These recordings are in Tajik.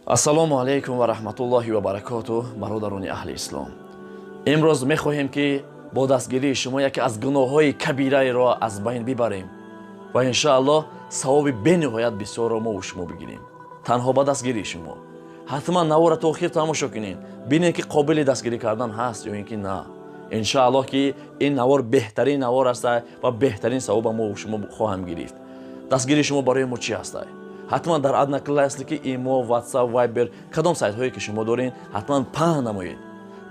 Ассалому алайкум ва раҳматуллоҳи ва баракоту, бародарони аҳли ислом. Имрӯз мехоҳем, ки бо дастгирии шумо яке аз гуноҳҳои кабираеро аз байн бибарем ва иншааллоҳ савоби бениҳоят бисёрро мову шумо бигирем танҳо ба дастгирии шумо. Ҳатман навора то охир тамошо кунед, бинед, ки қобили дастгирӣ кардан ҳаст ё ин ки на. Иншааллоҳ, ки ин навор беҳтарин навор аст ва беҳтарин савоба мову шумо хоҳам гирифт. Дастгирии шумо барои мо чӣ ҳастай? Ҳатман дар Одноклассники, Имо, Ватсап, Вайбер, кадом сайтҳое ки шумо доред, ҳатман паҳн намоед,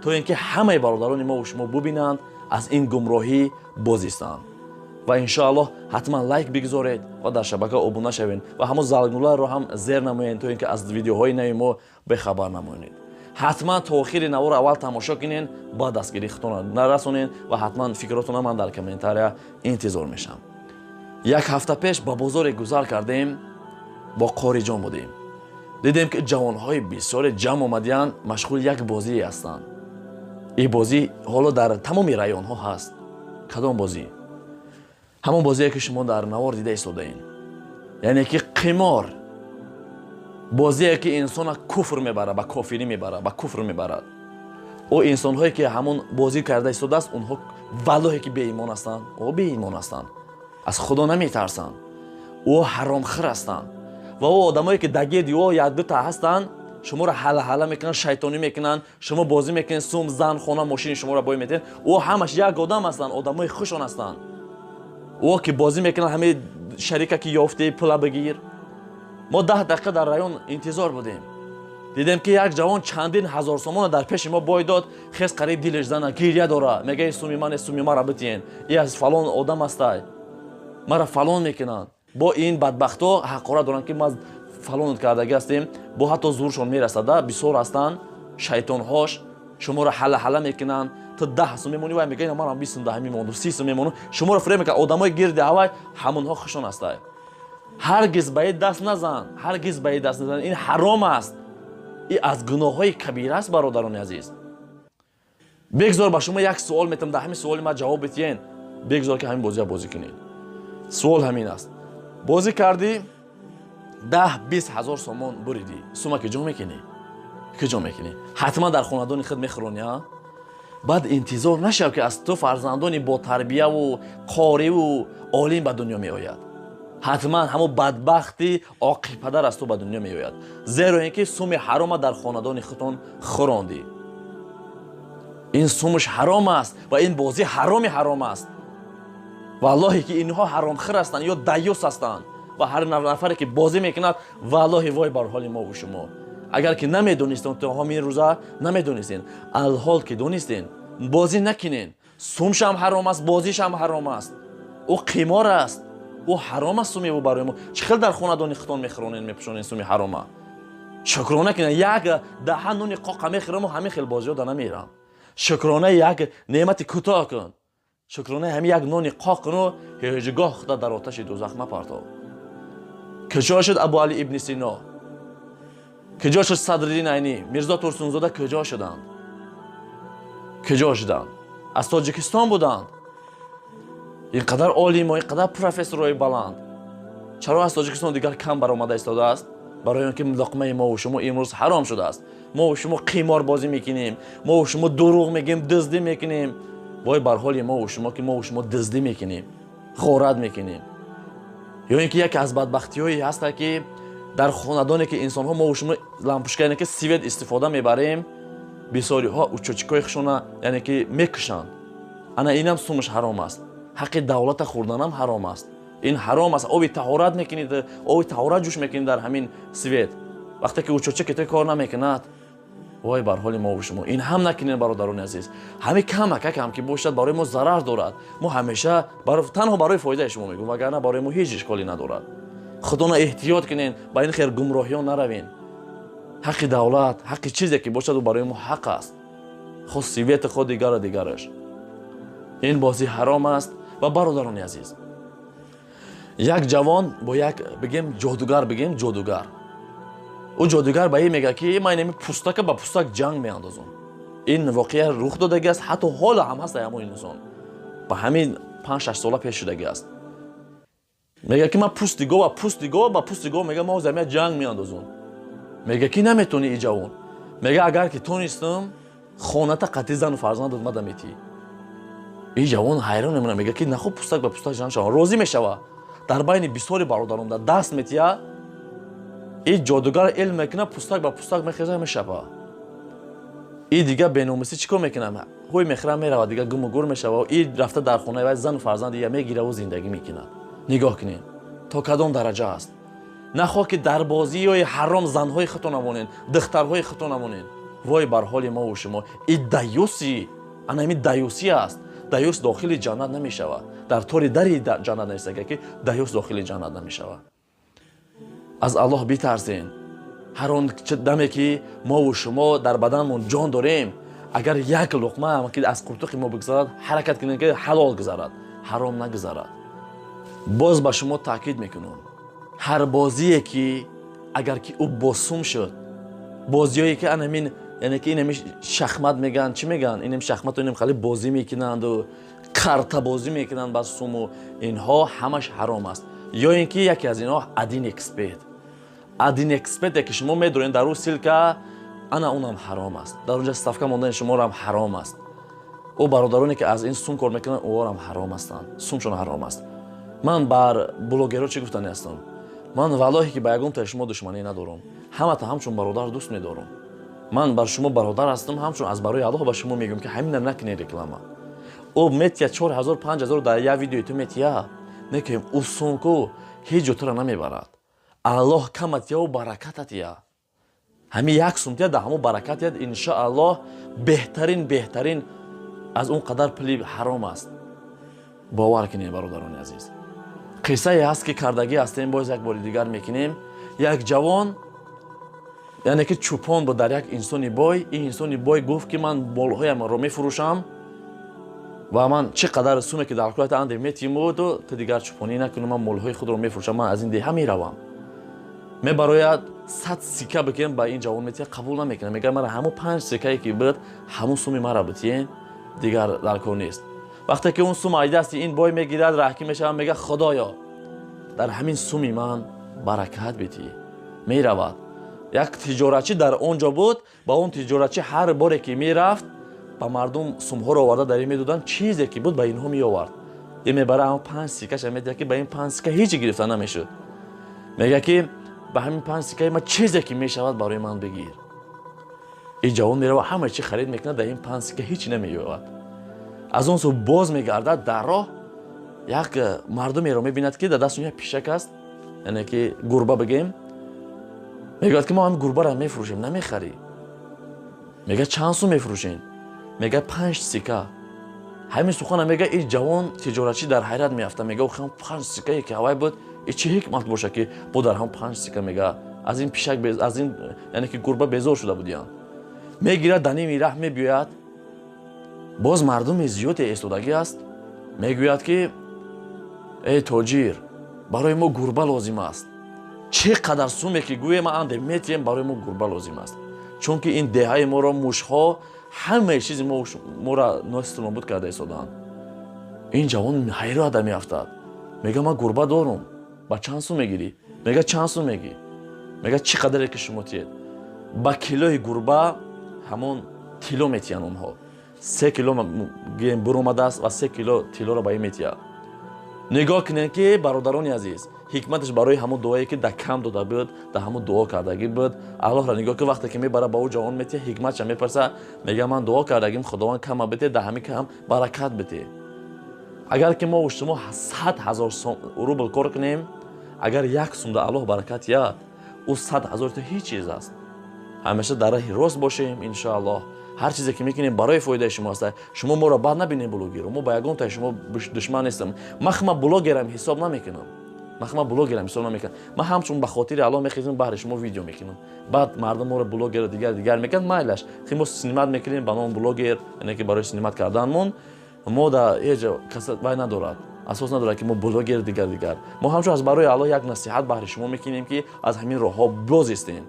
то ин ки ҳамаи бародарони мову шумо бубинанд, аз ин гумроҳӣ бозистанд. Ва иншоаллоҳ ҳатман лайк бигузоред ва дар шабака обуна шавед ва ҳамон зангуларо ҳам зер намоед, то ин ки аз видеоҳои нави мо бехабар намонед. Ҳатман то охири навор аввал тамошо кунед, баъд дастгирии худтонро нарасонед ва ҳатман фикротонро ман дар комментария интизор мешавам. Як ҳафта пеш ба бозоре гузар кардем, бо Қориҷон будем. Дидем, ки ҷавонҳои бисёре ҷамъ омадиянд, машғули як бозие ҳастанд. Ин бозӣ ҳоло дар тамоми районҳо ҳаст. Кадом бозӣ? Ҳамон бозие, ки шумо дар навор дида истодаед, яъне ки қимор. Бозие, ки инсона куфр мебарад, ба кофирӣ мебарад, ба куфр мебарад. Ӯ инсонҳое, ки ҳамон бозӣ карда истодааст, онҳо валлоҳе ки беимон ҳастанд. О беимон ҳастанд, аз Худо наметарсанд, ӯ ҳаромхӯр ҳастанд. Ва ӯ одамое, ки дар гирди ӯ якдута ҳастанд, шуморо ҳала-ҳала мекунанд, шайтонӣ мекунанд. Шумо бозӣ мекунед, сум, зан, хона, мошини шуморо бой метиҳанд. Ӯ ҳамаш як одам ҳастанд, одамои хушон ҳастанд. Ӯ ки бозӣ мекунанд, ҳамаи шарика ки ёфтӣ, пула бигир. Мо 10 дақиқа дар район интизор будем. Дидем, ки як ҷавон чандин ҳазор сомона дар пеши мо бой дод. Хес қариб дилеш зана, гиря дора, мега: «Суми ман, суми мара битиен, и аз фалон одам астай, мара фалон мекунанд». Бо ин бадбахтҳо ҳақорат доранд, ки ма фалон кардагӣ ҳастем. Бо ҳатто зуршон мерасада. Бисёр ҳастанд шайтонҳош, шуморо ҳала-ҳала мекунанд. Ту 10 сум мемонӣ, вай мега: «Манам 20 сум даҳ мемонду, 30 сум мемону». Шуморо фиреб мекунанд. Одамои гирди ҳавай ҳамонҳо хушон ҳастай. Ҳаргиз ба ин даст назан, ҳаргиз ба ин даст назан. Ин ҳаром аст, ин аз гуноҳҳои кабира аст. Бародарони азиз, бигзор ба шумо як суол метам, дар ҳамин суоли ман ҷавоб битиен. Бигзор ки ҳамин бозия бозӣ кунед. Суол ҳамин аст: бозӣ кардӣ, 10-20 ҳазор сомон буридӣ, сума куҷо мекунӣ? Куҷо мекунӣ? Ҳатман дар хонадони худ мехӯронӣ. А баъд интизор нашав, ки аз ту фарзандони ботарбияву қориву олим ба дунё меояд. Ҳатман ҳамон бадбахти оқипадар аз ту ба дунё меояд, зеро ин ки суми ҳарома дар хонадони худтон хӯрондӣ. Ин сумаш ҳаром аст ва ин бозӣ ҳароми ҳаром аст. Валлоҳе ки инҳо ҳаромхӯр ҳастанд ё даюс ҳастанд. Ва ҳар нафаре, ки бозӣ мекунад, валлоҳи вой бар ҳоли мову шумо. Агар ки намедонистем, то ҳамин рӯза намедонистем, алҳол ки донистем, бозӣ накунен. Сумшам ҳаром аст, бозишам ҳаром аст. Ӯ қимор аст, ӯ ҳаром аст суми ӯ барои мо. Чӣ хел дар хонадони худтон мехӯронен, мепӯшонен суми ҳарома? Шукрона кунен, як даҳа нони қоқа мехӯрам, ҳамин хел бозиҳо да намерам. Шукронаи як неъмати кӯтоҳ кун, шукронаи ҳамин як нони қоқ куну ҳеҷ гоҳ худа дар оташи дӯзах мапартов. Куҷо шуд Абу Али ибни Сино? Куҷо шуд Садриддин Айнӣ, Мирзо Турсунзода? Куҷо шуданд? Куҷо шуданд? Аз Тоҷикистон буданд. Ин қадар олимо, ин қадар профессорҳои баланд чаро аз Тоҷикистон дигар кам баромада истодааст? Барои он ки луқмаи мову шумо имрӯз ҳаром шудааст. Мову шумо қимор бозӣ мекунем, мову шумо дурӯғ мегӯем, дуздӣ мекунем. Вой бар ҳоли мову шумо, ки мову шумо дуздӣ мекунем, ғорат мекунем. Ё ин ки яке аз бадбахтиҳое ҳаста, ки дар хонадоне ки инсонҳо, мову шумо лампушка, яъне ки свет истифода мебарем, бисёриҳо счётчик ҳои хушона, яъне ки мекушанд. Ана инам сумаш ҳаром аст. Ҳаққи давлата хӯрданам ҳаром аст, ин ҳаром аст. Оби таҳорат мекунед, оби таҳорат ҷӯш мекунед дар ҳамин свет. Вақте ки счётчик и кор намекунад, вой бар ҳоли мову шумо. Ин ҳам накунед, бародарони азиз. Ҳамин камакакам ки бошад, барои мо зарар дорад. Мо ҳамеша танҳо барои фоидаи шумо мегӯм, вагарна барои мо ҳеҷ ишколе надорад. Худона эҳтиёт кунед, ба ин хел гумроҳиён наравен. Ҳаққи давлат, ҳаққи чизе ки бошад, барои мо ҳақ аст, хо свет и хо дигару дигараш. Ин бозӣ ҳаром аст. Ва бародарони азиз, як ҷавон бо як, бигем, ҷодугар, бигем, ҷодугар. Ӯ ҷодугар ба ин мегӯяд, ки ман инами пустака ба пустак ҷанг меандозам. Ин воқеа рух додагӣ аст, ҳатто ҳоло ҳам ҳаст. Ҳамон инсон ба ҳамин 5-6 сола пеш шудагӣ аст. Мегӯяд, ки ман пусти гова пусти гова ба пусти гова, мега, мо замия ҷанг меандозум. Мега ки наметонӣ, и ҷавон мега, агар ки тонистам, хоната қатъи зану фарзандат мада метӣ. И ҷавон ҳайрон мемонад, мега ки нахо пустак ба пустак ҷамъ шавам. Розӣ мешава, дар байни бисёри бародарон даст метия. И ҷодугар илм мекунад, пустак ба пустак мехеза, мешава. И дига беномусӣ чӣ кор мекунам? Ҳӯй мехӯра, мерава, дига гуму гур мешава. И рафта дар хонаи вай зану фарзанд я мегираву зиндагӣ мекунад. Нигоҳ кунед, то кадом дараҷа аст. Нахоҳ ки дар бозиҳои ҳаром занҳои худто намонед, духтарҳои худто намонед. Вой бар ҳоли мову шумо! И даюси, ана ҳамин даюсӣ аст. Даюс дохили ҷаннат намешавад. Дар тори дари ҷаннат нависага, ки даюс дохили ҷаннат намешавад. Аз Аллоҳ битарсен. Ҳар он даме ки мову шумо дар баданмон ҷон дорем, агар як луқма ки аз қуртуқи мо бигзарад, ҳаракат кунем, ки ҳалол гузарад, ҳаром нагузарад. Боз ба шумо таъкид мекунам: ҳар бозие ки агар ки ӯ босум шуд, бозиҳое ки анамин, яъне ки инами шахмат мегӯянд, чӣ мегӯянд, инам шахмату инам хеле бозӣ мекунанду карта бозӣ мекунанд ба суму, инҳо ҳамаш ҳаром аст. Ё ин ки яке аз инҳо 1xBet. 1xBet е ки шумо медоред, дар ӯ ссылка, ана унам ҳаром аст. Дар онҷа ставка мондани шуморо ҳаром аст. Ӯ бародароне ки аз ин сум кор мекунанд, ӯҳорам ҳаром ҳастанд, сумшон ҳаром аст. Ман бар блогерҳо чӣ гуфтани ҳастам? Ман, валлоҳе, ки ба ягон таи шумо душманӣ надорам, ҳамата ҳамчун бародар дӯст медорам. Ман бар шумо бародар ҳастам, ҳамчун аз барои Аллоҳ ба шумо мегӯям, ки ҳамина накунед реклама. Ӯ метия 4000, 5000 дар як видеои ту метия, не ки ӯ сумку ҳеҷ ҷо тура намебарад. Аллоҳ каматияву баракататия. Ҳамин як сумтия дар ҳамон баракатият, иншоаллоҳ. Беҳтарин, беҳтарин аз он қадар пули ҳаром аст. Бовар кунед, бародарони азиз, қиссае ҳаст, ки кардагӣ ҳастем, боз як бори дигар мекунем. Як ҷавон, яъне ки чӯпон буд дар як инсони бой. Ин инсони бой гуфт, ки ман молҳоямро мефурӯшам ва ман чӣ қадар суме ки дар кулата анде метимуду ту дигар чӯпонӣ накунӣ. Ман молҳои худро мефурӯшам, ман аз ин деҳа меравам. Мебарояд, 100 сика бикем ба ин ҷавон метия, қабул намекунад. Мегӯяд: мара ҳамун панҷ сикае ки буд, ҳамун суми мара битиен, дигар дар кор нест. Вақте ки он сум ай дасти ин бой мегирад, раҳкӣ мешавад, мегӯяд: «Худоё, дар ҳамин суми ман баракат битӣ». Меравад, як тиҷоратчӣ дар он ҷо буд. Ба он тиҷоратчӣ ҳар боре ки мерафт, ба мардум сумҳоро оварда дар ин медоданд, чизе ки буд ба инҳо меовард. Ин мебара, ҳамн панҷ сикаша медиҳад, ки ба ин панҷ сика ҳеҷ гирифта намешуд. Мегӯяд, ки ба ҳамин панҷ сикаи ман чизе ки мешавад, барои ман бигир. Ин ҷавон мерава, ҳама чи харид мекунад, дар ин панҷ сика ҳеҷ намеёбад. Аз он сӯ боз мегардад, дар роҳ як мардумеро мебинад, ки дар дастшон як пишак аст, яъне ки гурба бигем. Мегӯяд, ки мо ҳамин гурбаро мефурӯшем, намехарӣ? Мегӯяд: «Чанд сум мефурӯшен?» Мегӯяд: «Панҷ сика». Ҳамин сухана мега, ин ҷавон тиҷоратчӣ дар ҳайрат меафтад. Мега: «Охи, панҷ сикае ки ҳавай буд, и чӣ ҳикмат боша, ки бо дар ҳам панҷ сика?» Мега, аз ин пишак, аз ин, яъне ки гурба безор шуда будиянд. Мегирад, дар ними раҳ мебиёяд, боз мардуми зиёде истодагӣ аст. Мегӯяд, ки эй тоҷир, барои мо гурба лозим аст. Чӣ қадар суме ки гӯе, ма анде метиҳем, барои мо гурба лозим аст, чунки ин деҳаи моро мушҳо ҳамаи чизи моро носту нобуд карда истодаанд. Ин ҷавон ҳайрата меафтад, мега: «Ман гурба дорум, ба чанд сум мегирӣ?» Мега: «Чанд сум мегӣ?» Мега: «Чӣ қадаре ки шумо тиед». Ба килои гурба ҳамон тилло метиҳанд онҳо. 3 кило гем буромадааст ва 3 кило тиллоро ба ин метиҳад. Нигоҳ кунед, ки бародарони азиз, ҳикматаш барои ҳамон дуое ки дар кам дода буд, дар ҳамон дуо кардагӣ буд. Аллоҳро нигоҳ ки вақте ки мебара, ба ӯ ҷавон метиҳ, ҳикматша мепарса. Мега: «Ман дуо кардагим, Худованд кама бите, дар ҳамин кам баракат бите». Агар ки мо шумо 100 000 рубл кор кунем, агар як сумда Аллоҳ баракат яд, ӯ 100 000 то ҳеҷ чиз аст. Ҳамеша дар раҳи рост бошем, иншоаллоҳ. Ҳар чизе ки мекунем, барои фоидаи шумо аст. Шумо моро бад набинед, блогеру. Мо ба ягон таи шумо душман нестам. Ман хма блогерам ҳисоб намекунам, ман хма блогерам ҳисоб намекунам. Ман ҳамчун ба хотири Аллоҳ мехезам, баҳри шумо видео мекунам. Баъд мардум моро блогер, дигар дигар мекунад, майлаш. Хи мо снимать мекунем ба номи блогер, яъне ки барои снимать карданмон мо да ҳеҷ кас вай надорад, асос надорад, ки мо блогер, дигар дигар. Мо ҳамчун аз барои Аллоҳ як насиҳат баҳри шумо мекунем, ки аз ҳамин роҳҳо боз истем.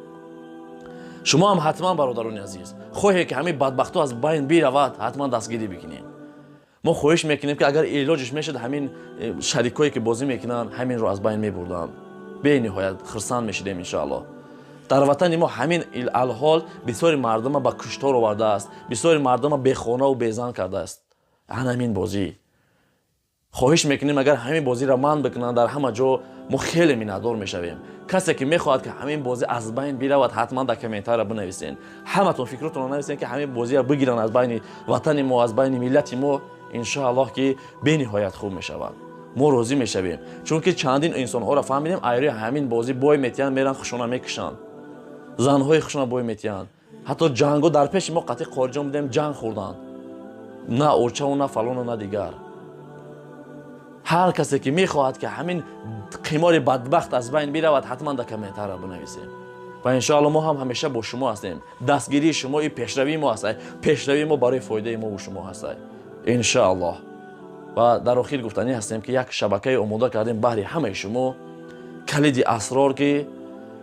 Шумо ҳам ҳатман, бародарони азиз, хоҳе ки ҳамин бадбахтҳо аз байн биравад, ҳатман дастгирӣ бикунем. Мо хоҳиш мекунем, ки агар илоҷиш мешуд, ҳамин шарикҳое ки бозӣ мекунанд, ҳаминро аз байн мебурданд, бениҳоят хурсанд мешидем, иншоаллоҳ. Дар ватани мо ҳамин алҳол бисёри мардума ба куштор овардааст, бисёри мардума бехонаву безан кардааст. Ҳамин бозӣ. Хоҳиш мекунем, агар ҳамин бозиро манъ бикунанд дар ҳама ҷо, мо хеле миннатдор мешавем. Касе ки мехоҳад, ки ҳамин бозӣ аз байн биравад, ҳатман дар комментария бинависен. Ҳаматон фикротонро нависен, ки ҳамин бозиро бигиранд аз байни ватани мо, аз байни миллати мо. Иншоаллоҳ, ки бениҳоят хуб мешавад, мо розӣ мешавем, чунки чандин инсонҳоро фаҳмидем, айрӯи ҳамин бозӣ бой метиҳанд, меранд, хушона мекушанд, занҳои хушона бой метиҳанд. Ҳатто ҷанго дар пеши мо қатъи қориҷон будем, ҷанг хӯрданд, на очаву на фалону на дигар. Ҳар касе ки мехоҳад, ки ҳамин қимори бадбахт аз байн биравад, ҳатман дар комментария бинависем ва иншоалло мо ҳам ҳамеша бо шумо ҳастем. Дастгирии шумо и пешравии мо ҳастай, пешравии мо барои фоидаи мову шумо ҳастай, иншоаллоҳ. Ва дар охир гуфтанӣ ҳастем, ки як шабакае омода кардем баҳри ҳамаи шумо, «Калиди асрор», ки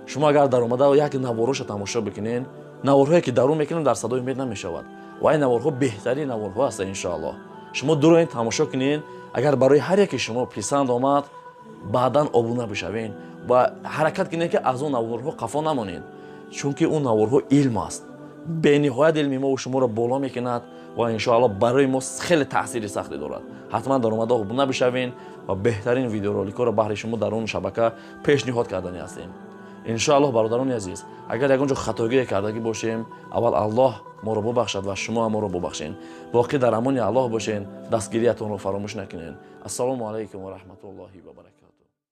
шумо агар даромада як навороша тамошо бикунед, наворҳое ки дарун мекунем, дар «Садои умед» намешавад ва ин наворҳо беҳтарин наворҳо ҳастанд. Иншоаллоҳ, шумо дуроин тамошо кунед. Агар барои ҳар яке шумо писанд омад, баъдан обуна бишавед ва ҳаракат кунед, ки аз он наворҳо қафо намонед, чунки он наворҳо илм аст, бениҳоят илми мову шуморо боло мекунад ва иншоалло барои мо хеле таъсири сахте дорад. Ҳатман даромада обуна бишавед ва беҳтарин видеороликҳоро баҳри шумо дар он шабака пешниҳод кардани ҳастем, иншоаллоҳ. Бародарони азиз, агар ягон ҷо хатогие кардагӣ бошем, аввал Аллоҳ моро бубахшад ва шумо ҳам моро бубахшед. Боқӣ дар амони Аллоҳ бошен, дастгириятонро фаромӯш накунед. Ассалому алайкум ва раҳматуллоҳи ва баракатуҳ.